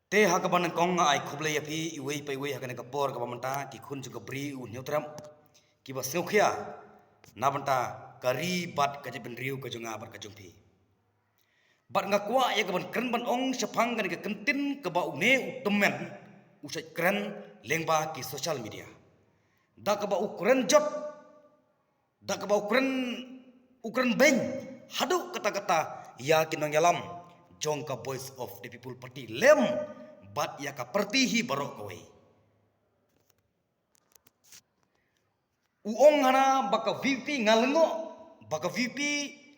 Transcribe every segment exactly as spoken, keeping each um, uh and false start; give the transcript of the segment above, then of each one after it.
Te ha kaba nyngkong nga ai khublei ïa phi iwei pa iwei ha kane ka por kaba mynta, ki khun jong ka Bri u Hynñiewtrep kiba sngewkhia na bynta ka ri bad ka jaitbynriew ka jong nga bad ka jong phi. Bad nga kwah ïa kaban kren ban ong shaphang kane ka kyntien kaba une u tymmen u shait kren lyngba ki social media da kaba u kren jot, da kaba u kren, u kren beiñ haduh katta katta ïa ki nongïalam jong ka Voice of the People Party lem bad ïa ka party hi baroh kawei. U ong hana ba ka VPP, nga lyngngoh ba ka VPP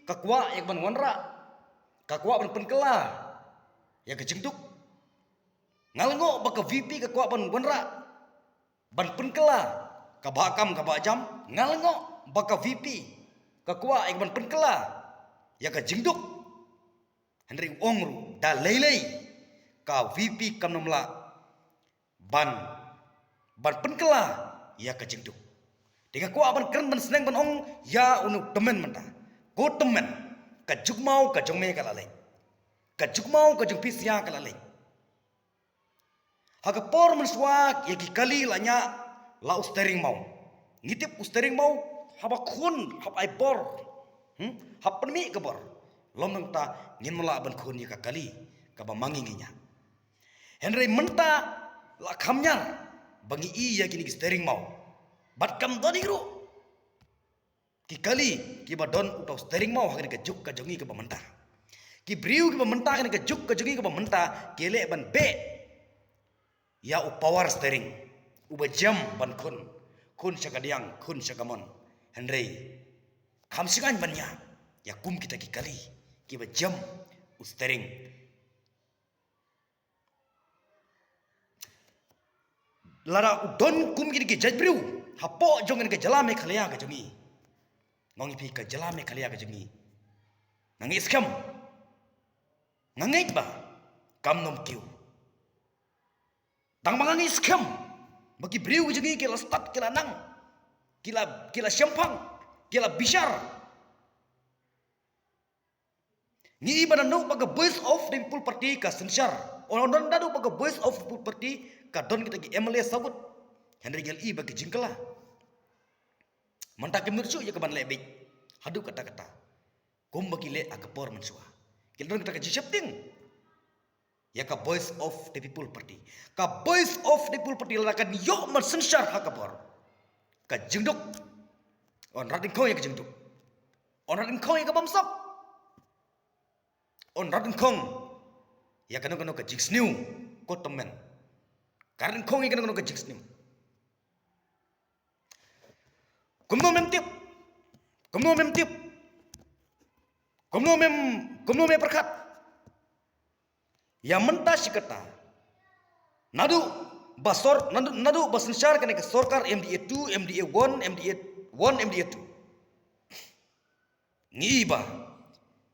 ka kwah ïa kaban wanrah, ka kwah ban pynkylla ïa ka jingduk. Nga lyngngoh ba ka VPP ka kwah ban wanrah, ban pynkylla ka bahkam ka bahjam. Nga lyngngoh ba ka VPP ka kwah ïa kaban pynkylla ïa ka jingduk. Hynrei u ong ruh da lei lei ka VPP kam nym lah ban, ban pynkylla ïa ka jingduk. Te nga kwah ban kren ban sneng ban ong ïa une u tymmen mynta. Ko tymmen, ka juk maw ka jong me ka la leit. Ka juk maw ka jong phi sha ka la leit. Ha ka por mynshuwa ïa ki kali la ñiah, la u steering maw. Ngi tip u steering maw haba khun, haba ai bor, hmm, haba pynmih ka bor, lym nangta ngim lah ban khun ïa ka kali kaba ma ngi ngi ñiah. Hynrei mynta la kham ñiar ba ngi i ïa kine ki steering maw. Bad kam don hi ruh ki kali kiba don uta u steering maw ha kane ka juk ka jong ngi kaba mynta. Ki briew kiba mynta ha kane ka juk ka jong ngi kaba mynta ki leh ban beh ïa u power steering uba jem ban khun, khun sha kadiang, khun sha kamon. Hynrei kham shngaiñ ban ñiah ïa kum kita ki kali kiba jem u steering. Lada u don kum kine ki jaitbynriew hapoh jong kane ka jylla Meghalaya ka jong ngi, nga ong ïa phi, ka jylla Meghalaya ka jong ngi, nga ngeit skhem, nga ngeit ba kam nym kiew. Tang ba nga ngeit skhem ba ki briew ka jong ngi ki la stad, ki la nang, ki la, ki la shemphang, ki la bishar. Ngi i ba naduh ba ka Voice of the People Party ka synshar, o naduh ba ka Voice of the People Party ka don kita ki MLA saw ngut. Hynrei ngi la i ba ki jingkylla mynta kim nud shuh ïa kaban leh beit haduh katta katta kumba ki leh ha ka por mynshuwa. Ki la don kita ka jingsheptieng ïa ka Voice of the People Party. Ka Voice of the People Party lada kan ïoh ban synshar ha ka bor, ka jingduk, yn rat dyngkhong ïa ka jingduk, yn rat dyngkhong ïa ka bamsap, yn rat dyngkhong ïa kano kano ka jingsniew. Ko tymmen, ka rat dyngkhong ïa kano kano ka jingsniew. Kumno mem tip, kumno mem tip, kumno mem, kumno mem pyrkhat ïa mynta shi katta, naduh ba sor, naduh, naduh ba synshar kane ka sorkar MDA two, MDA one, MDA one, MDA two, ngi i ba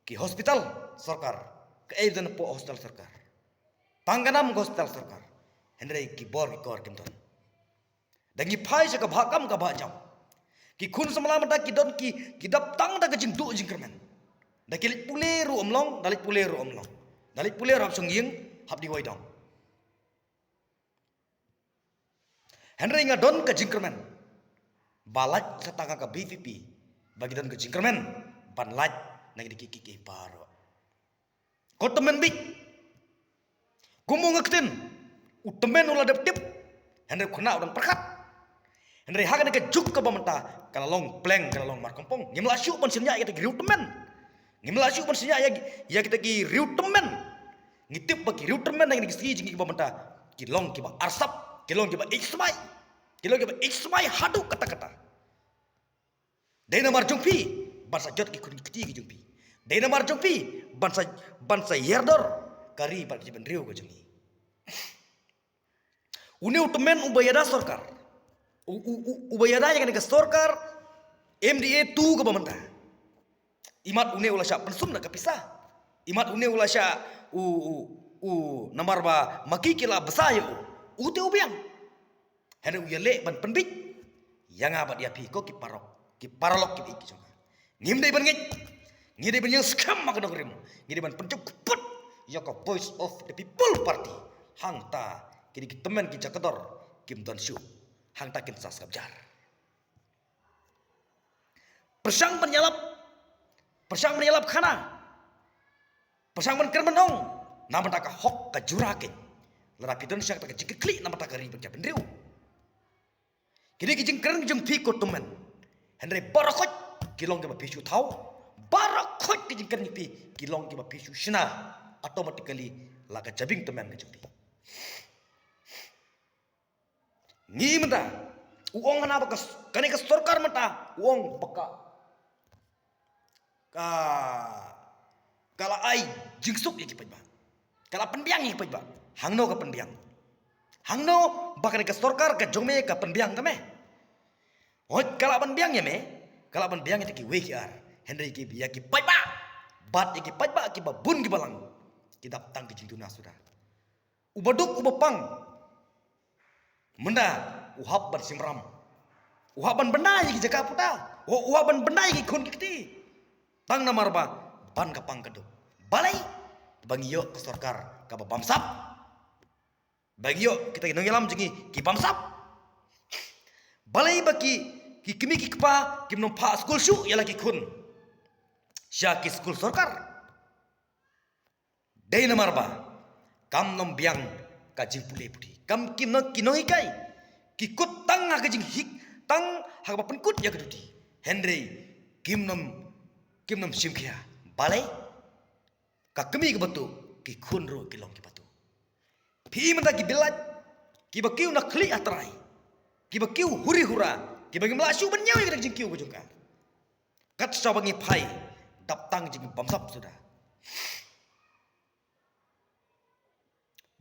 ki hospital sorkar, kaei ba don hapoh hospital sorkar? Tang ka nam ka hospital sorkar, hynrei ki bor ki kor kim don. Da ngi phai sha ka bahkam ka bahjam, ki khun samla mynta ki don ki, ki dap tang da ka jingduh jingkyrmen. Da ki leit pule ruh ym long, da leit pule ruh ym long, da leit pule ruh hap shong ïing, hap duwai dong. Hynrei nga don ka jingkyrmen ba lait sa tang ka VPP ba ngi don ka jingkyrmen ban lait na kine ki, ki, ki baroh. Ko tymmen beit. Kumno nga ktien, u tymmen u la dep tip, hynrei khynnah u dang pyrkhat. Hynrei ha kane ka juk kaba mynta ka la long pleng, ka la long markongpong. Ngim lah shuh ban shaniah ïa kita ki riew tymmen. Ngim lah shuh ban shaniah ïa, ïa kita ki riew tymmen. Ngi tip ba ki riew tymmen na kine ki sngi jong ngi kaba mynta ki long kiba arsap, ki long kiba ïeit smai, ki long kiba ïeit smai haduh katta katta. Dei namar jong phi ban sa jot ki khun ki kti ki jong phi. Dei namar jong phi ban sa, ban sa ïar dor ka ri bad ka jaitbynriew ka jong ngi. Une u tymmen uba ïada sorkar, u, u, u, uba ïada ïa kane ka sorkar MDA two kaba mynta, imat une u la shah pynsum da ka pisa, imat une u la shah u, u, u, namar ba ma ki ki la bsa ïa u, u te u biang. Hynrei u ïaleh ban pynbeit ïa nga bad ïa phi ko ki paralok, ki paralok kiba ïeit ki jong nga. Ngim dei ban ngeit, ngi dei ban ïeng skhem ha ka nongrim, ngi dei ban pynjop kput ïa ka Voice of the People Party. Hangta kine ki tymmen ki jaka dor kim don shuh. Hangta kin sa skap jar. Pyrshang ban ïalap, pyrshang ban ïalap khana, pyrshang ban kren ban ong, namar ta ka hok ka jura keiñ. Lada phi don sha kata ka jingkitkhlieh namar ta ka ri bad ka bynriew. Kine ki jingkren jong phi ko tymmen, hynrei baroh khoit ki long kiba phi shu thaw. Baroh khoit ki jingkren jong phi ki long kiba phi shu shna. Automatically la ka jabieng tymmen ka jong phi. Ngi mynta u ong hana ba ka s-, kane ka sorkar mynta u ong ba ka, ka, ka la ai jingsuk ïa ki paidbah. Ka la pynbiang ïa ki paidbah. Hangno ka pynbiang? Hangno ba kane ka sorkar ka jong me ka pynbiang ka me? Hooid ka la pynbiang ïa me, ka la pynbiang ïa ki wei ki ar. Hynrei ki ïa ki paidbah, bad ïa ki paidbah kiba bun kiba lang, ki dap tang ki jingduna suda. Uba duk uba pang mynta u hap ban shim ram, u hap ban bynda ïa ki jaka puta, u, u hap ban bynda ïa ki khun ki kti. Tang namar ba ban ka pang ka duk. Balei? Ba ngi ïoh ka sorkar kaba bamsap. Ba ngi ïoh kita ki nongïalam jong ngi ki bamsap. Balei ba ki, ki kmie ki kpa kim nym phah skul shuh ïa la ki khun sha ki skul sorkar? Dei namar ba kam nym biang ka jingpule puthi. Kam kim nym, ki nonghikai ki kut tang ha ka jinghik, tang ha kaba pynkut ïa ka duty. Hynrei kim nym, kim nym shimkhia. Balei? Ka kmie kaba tuh, ki khun ruh ki long kiba tuh. Phi mynta ki bilat kiba kiew na khlieh ha trai, kiba kiew huri hura, kiba ngim lah shuh ban ñiew ïa ka jingkiew ka jong ka. Kat shaba ngi phai, dap tang jingbamsap suda.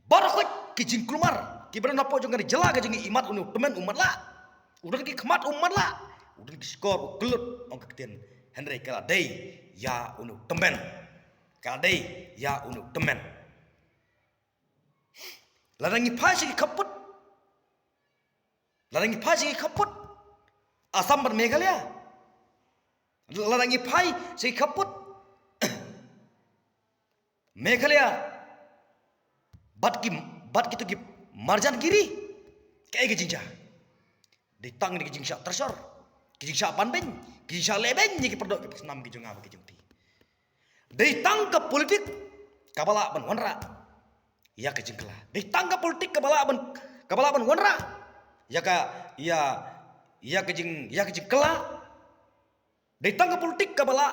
Baroh khoit ki jingkulmar kiba don hapoh jong ka jylla ka jong ngi, imat une u tymmen um matlah. U don ki khmat um matlah. U don ki shkor u kyllut ong ka ktien. Hynrei ka la dei ïa une u tymmen. Ka la dei ïa une u tymmen. Lada ngi phai sha ki khappud, lada ngi phai sha ki khappud Assam bad Meghalaya, lada ngi phai sha ki khappud Meghalaya bad ki, bad kito ki marjan giri, kaei ka jingjia? Dei tang ki jingshah treasure, ki jingshah ban beiñ, ki jingshah leh beiñ ïa ki pyrdoh ki pansnam ki jong nga bad ki jong phi. Dei tang ka politik kaba lah ban wanrah ïa ka jingkylla. Dei tang ka politik kaba lah ban, kaba lah ban wanrah ïa ka, ïa, ïa ka jing, ïa ka jingkylla. Dei tang ka politik kaba lah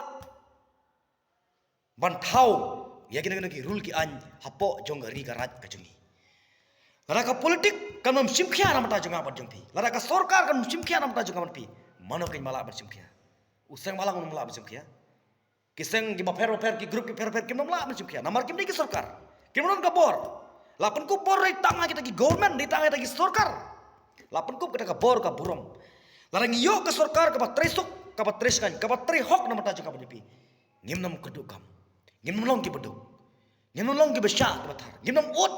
ban thaw ïa kino kino ki rule ki aiñ hapoh jong ka ri ka raij ka jong ngi. Lada ka politik kam nym shimkhia na bynta jong nga bad jong phi, lada ka sorkar kam nym shimkhia na bynta jong nga bad phi, mano keiñ ba lah ban shimkhia? U seng balang um lah ban shimkhia. Ki seng kiba pher bapher, ki group ki pher bapher kim nym lah ban shimkhia namar kim dei ki sorkar. Kim don ka bor. La pynkup bor dei tang ha kita ki government, dei tang ha kita ki sorkar. La pynkup kata ka bor ka burom. Lada ngi ïoh ka sorkar kaba trei suk, kaba trei shngaiñ, kaba trei hok na bynta jong nga bad jong phi, ngim nym kyrduh kam. Ngim nym long kiba duk. Ngim nym long kiba shah kiba thar. Ngim nym ud.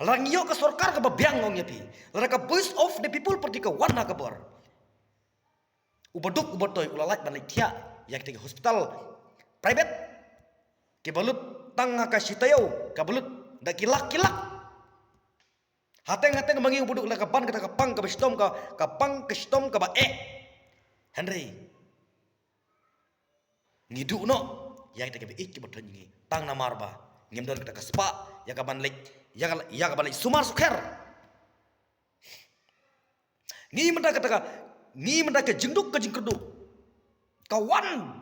Lada ngi ïoh ka sorkar kaba biang, ong ïa phi, lada ka Voice of the People Party ka wan ha ka bor, uba duk uba toi u la lait ban leit thiah ïa kita ki hospital private kiba lut tang ha ka shi taïew, kaba lut da ki lak ki lak. Hateng hateng ma ngi uba duk la ka ban kata ka pang kaba shitom, ka, ka pang ka shitom kaba eh. Hynrei ngi duh noh ïa kita kiba ïeit kiba thoiñ ngi tang namar ba ngim don kata ka spah ïa ka ban leit, ïa ka, ïa ka ban leit sumar sukher. Ngi mynta kata ka, ngi mynta ka jingduk ka jingkyrduh ka wan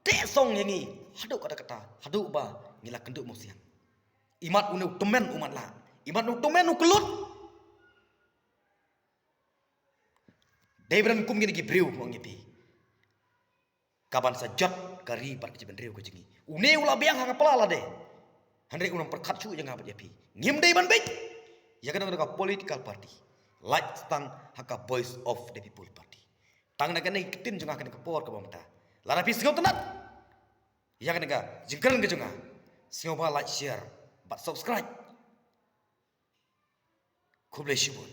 teh song ïa ngi haduh katta katta, haduh ba ngi la kynduh mawsiang. Imat une u tymmen u matlah, imat une u tymmen u kyllut. Dei ba don kum kine ki briew, ong ïa phi, kaban sa jot ka ri bad ka jaitbynriew ka jong ngi. Une u la biang ha ka pla lade. Hynrei u nang pyrkhat shuh ïa nga bad ïa phi. Ngim dei ban bit ïa kane ka political party. Lait tang ha ka Voice of the People Party. Tang na kane ka ktien jong nga kane ka por kaba mynta. Lada phi sngewtynnat ïa kane ka jingkren ka jong nga, sngewbha like, share bad subscribe. Khublei shibun.